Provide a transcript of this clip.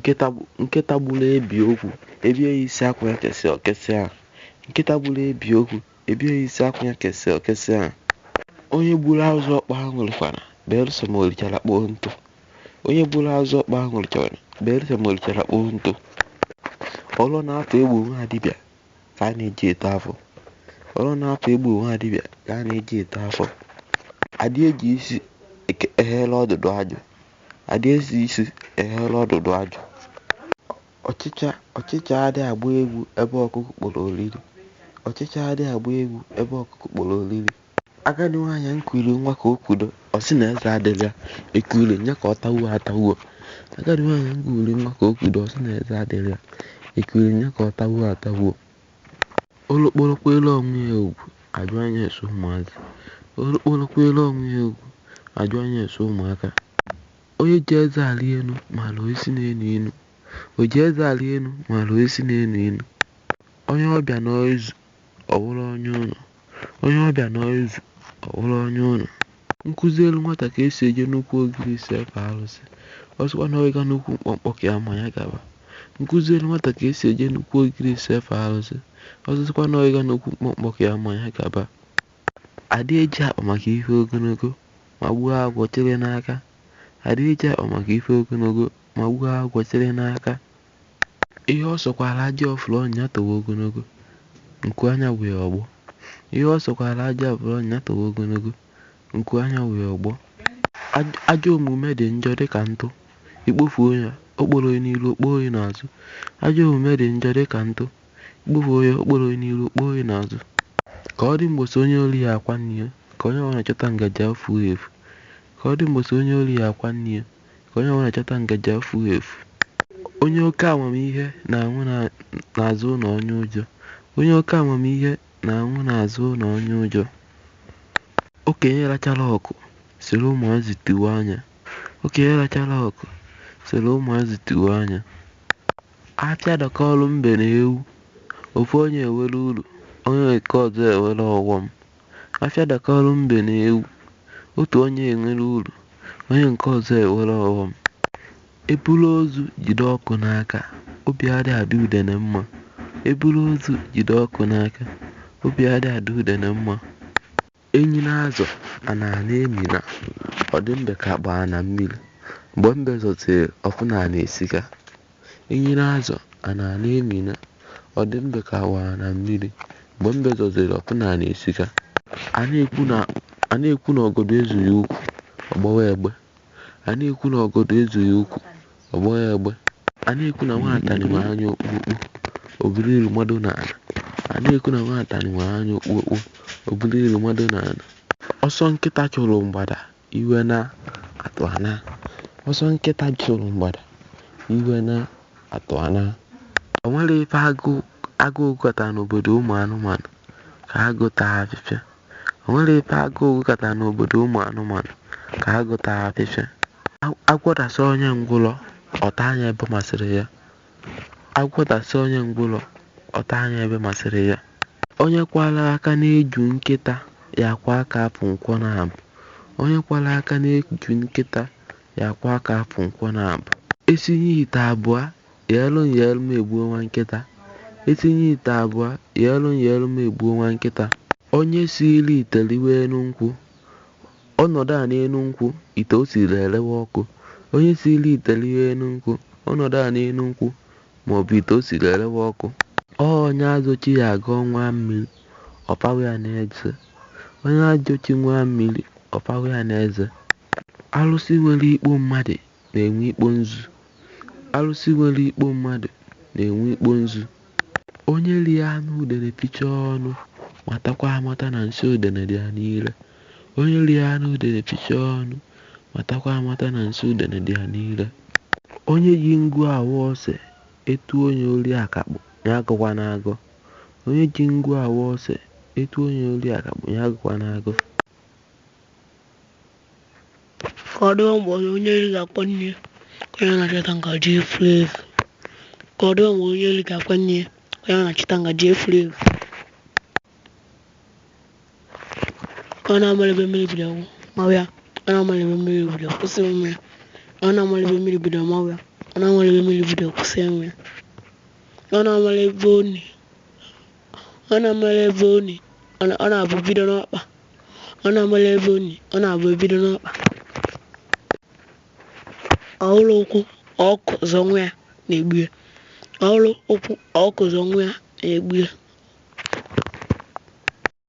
Nkịta gburu ebi ogwu, ebie ya isi akwụ ya kesịa o kesịa. Nkịta gburu ebi ogwu, ebie ya isi akwụ ya kesịa o kesịa. Onye gburu azụ ọkpọọ aṅụrịkwana, belụsọ ma o richara kpoo ntụ. Onye gburu azụ ọkpọọ aṅụrịkwana, belụsọ ma o richara kpoo ntụ. Ọlụ na-afọ egbu nwa dibịa ka a na-eji eto afọ. Ọlụ na-afọ egbu nwa dibịa ka a na-eji eto afọ. Adị eji isi eghele ọdụdụ ajụ. Adị eji isi eghele ọdụdụ ajụ. Ọchịcha ọchịcha adịghị agba egwu ebe ọkụkọ kpọrọ oriri. Ọchịcha adịghị agba egwu ebe ọkụkọ kpọrọ oriri. Agadi nwaanyị m kuiri nwa ka o kudo, ọ sị na eze adịrị ya, ekuili nya ka ọ tawuo atawuo. Agadi nwaanyị m kuiri nwa ka o kudo, ọ sị na eze adịrị ya, ekuili nya ka ọ tawuo atawuo. Olokpolokwa onwe ya egwu, ajụ anya ese ụmụazị. Olokpolokwa onwe ya egwu, ajụ anya ese ụmụaka. Onye ji eze alị enu maara osisi na-enu inu. O ji eze alị enu maara osisi na-enu inu. Onye ọbịa nọ izu, ọ bụrụ onye ụnọ. Onye ọbịa nọ izu, ọ bụrụ onye ụnọ. Nkụzielu nwata ka esi eje n'ukwu ogiri si efe arụsị, ọ sịkwa na ọ ịga n'ukwu mkpọmkpọ ka ya ma ya gaba. Nkụzielu nwata ka esi eje n'ukwu ogiri si efe arụsị, ọ sịkwa na ọ ịga n'ukwu mkpọmkpọ ka ya ma ya gaba. Adị eji akpa maka ife ogologo ma gbuo agwọ chịrị n'aka. Adị eji akpa maka ife ogologo ma gbuo agwọ chịrị n'aka. Ihe ọ sọkwara ajị ọfụrụ ọnya towe ogologo, nku anya wụ ya ọgbọ. Ihe ọ sọkwara ajị ọfụrụ ọnya towe ogologo, nku anya wụ ya ọgbọ. Ajọ omume dị njọ dịka ntụ, ikpofuo ya, o kporo onye n'iru o kpoo onye n'azụ. Ajọ omume dị njọ dịka ntụ, ikpofuo ya, o kporo onye n'iru o kpoo onye n'azụ. Ka ọ dị mgbọsị onye ori ya akwa nne ya, ka onye ọbụla chọta ngaji ahụ furu efu. Ka ọ dị mgbọsị onye ori ya akwa nne ya, ka onye ọbụla chọta ngaji ahụ furu efu. Onye oke amamihe na-anwụ n'azụ ụlọ onye ụjọ. Onye oke amamihe na-anwụ n'azụ ụlọ onye ụjọ. Okenye rachara ọkụ sịrị ụmụazị tiwe anya. Okenye rachara ọkụ sịrị ụmụazị tiwe anya. Afịa dọkọọrọ mbe na ewu, ofu onye ewere uru, onye nke ọzọ ewere ọghọm. Afịa dọkọọrọ mbe na ewu, otu onye enwere uru, onye nke ọzọ ewere ọghọm. E buru ozu jide ọkụ n'aka, obi adịghị adị udene mma. E buru ozu jide ọkụ n'aka, obi adịghị adị udene mma. Enyi na-azọ ana na-emina, ọ dị mbe ka akpa na mmiri. Mgbe mbe zọtiri, ọ fụ na ana esika. Enyi na-azọ ana na-emina, ọ dị mbe ka akpa na mmiri. Mgbe mbe zọtiri, ọ fụ na ana esika. A na-ekwu na ọgọdọ ezughị ukwu, ọ gbawa egbe. A na-ekwu na ọgọdọ ezughị ukwu, ọ gbawa egbe. A na-ekwu na nwata nwere anya okpukpu, o buru ilu mmadụ n'ala. A na-ekwu na nwata nwere anya okpukpu, o buru ilu mmadụ n'ala. Ọsọ nkịta chụrụ mgbada, iwe na atụ ana. Ọsọ nkịta chụrụ mgbada, iwe na atụ ana. O nwere ife agụụ gụkọtara n'obodo ụmụ anụmanụ ka agụ taa afịfịa. O nwere ife agụụ gụkọtara n'obodo ụmụ anụmanụ ka agụ taa afịfịa. Agwọ dasa onye ngwụrọ, ọ taa anya ebe masịrị ya. Agwọ dasa onye ngwụrọ, ọ taa anya ebe masịrị ya. Onye kwara aka n'eju nkịta ya akwa aka afụ nkwọ naabọ. Onye kwara aka n'eju nkịta ya akwa aka afụ nkwọ naabọ. Esinye ite abụọ, yeelu m yeelu m egbuo nwa nkịta. Esinye ite abụọ, yeelu m yeelu m egbuo nwa nkịta. Onye siri ite riwe enu nkwụ, ọ nọdụ a n'enu nkwụ, ite o siri erewe ọkụ. Onye siri ite riwe enu nkwụ, ọ nọdụ a n'enu nkwụ maọbụ ite o siri erewe ọkụ. Ọ onye ajọ chi ya agụọ nwa mmiri, ọ pawa ya n'eze. Onye ajọ chi nwa mmiri, ọ pawa ya n'eze. Alụsị nwere ikpo mmadụ na-enwe ikpo nzu. Alụsị nwere ikpo mmadụ na-enwe ikpo nzu. Onye rie anụ udene fichaa ọnụ, matakwa amata na nsị udene dị ya n'ire. Onye rie anụ udene fichaa ọnụ, matakwa amata na nsị udene dị ya n'ire. Onye ji ngụ awụ ose, etu onye ori akakpụ ya agụkwana agụ. Onye ji ngụ awụ ose, etu onye ori akakpụ ya agụkwana agụ. Ka ọ dịwa mgbe onye ori ga-akwa nne ya, ka onye na-achọta ngaji efuru efu. Ka ọ dịwa mgbe onye ori ga-akwa nne ya, ka onye na-achọta ngaji efuru efu. Ọ na-amara ebe mmiri bidoro mawa ya. Ọ na-amara ebe mmiri bidoro kwụsị ịma ya. Ọ na-amara ebe mmiri bidoro mawa ya. Ọ na-amara ebe mmiri bido kwụsị ịma ya. Ọ na-amara ebe ọ ni. Ọ na-amara ebe ọ ni. Ọ na-abụ bido n'ọkpa. Ọ na-amara ebe ọ ni. Ọ na-abụ ebido n'ọkpa. Ọhụrụ ụkwụ ọkụ zọ nwa ya na-egbu ya. Ọhụrụ ụkwụ ọkụ zọ nwa ya na-egbu ya.